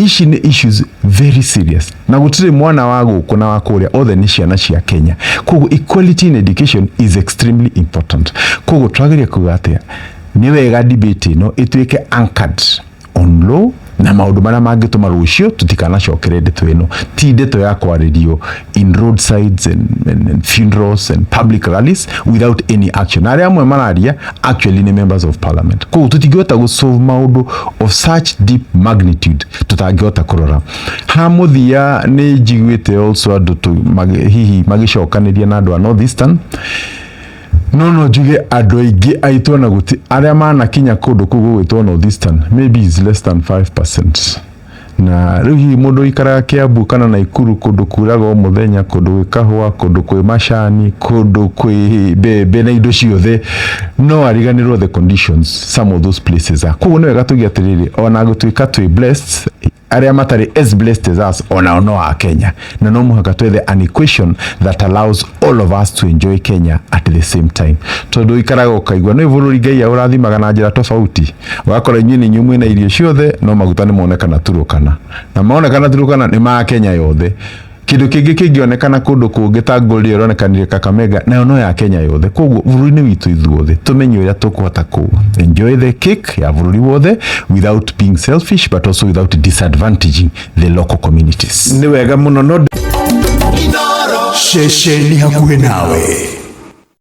Ici nĩ issues very serious, na gũtirĩ mwana wa gũkũ na wa kũrĩa, othe nĩ ciana cia Kenya. Koguo equality in education is extremely important. Koguo twageria kuga atĩa? Nĩ wega debate ĩno ĩtuĩke anchored on law na maũndũ marĩa mangĩtũma rũciũ tũtikanacokere ndeto ĩno. Ti ndeto ya kwarĩrio in roadsides and funerals and public rallies without any action. Na arĩa amwe mararia actually nĩ members of parliament. Koguo tũtingĩhota gũsolve maũndũ of such deep magnitude tũtangĩhota kũrora ha mũthia. Nĩ njiguĩte also andũ hihi magĩcokanĩria na andũ a North Eastern, no njuge andũ aingĩ aitũ ona gũti arĩa manakinya kũndũ kũu gũgwĩtwo North Eastern, maybe is less than 5%. Na rĩu hihi mũndũ ũikaraga Kiambu kana Naikuru, kũndũ kuraga o mũthenya, kũndũ gwĩ kahũa, kũndũ kwĩ macani, kũndũ kwĩ mbembe na indo ciothe, no ariganĩrwo the conditions some of those places are. Koguo nĩ wega tuge atĩrĩrĩ, ona gũtuĩka twĩ blessed, arĩa matarĩ as blessed as us onao no a Kenya, na no mũhaka twethe an equation that allows all of us to enjoy Kenya at the same time, tondũ ikaraga ũkaigua nĩ bũrũri Ngai aũrathimaga na njĩra tofauti. Ũgakora inyuĩ nĩ inyuĩ mwĩna irio ciothe, no maguta nĩ monekana Turukana, na monekana Turukana nĩ ma Kenya yothe. Kĩndũ kĩngĩ kĩngĩonekana kũndũ kũngĩ ta gold ĩrĩa ĩronekanire Kakamega, nayo no ya Kenya yothe. Koguo bũrũri-inĩ witũ ithuothe, tũmenye ũrĩa tũkũhota kũ enjoy the cake ya bũrũri wothe without being selfish but also without disadvantaging the local communities. Nĩ wega mũno, no ceceni hakuhĩ nawe.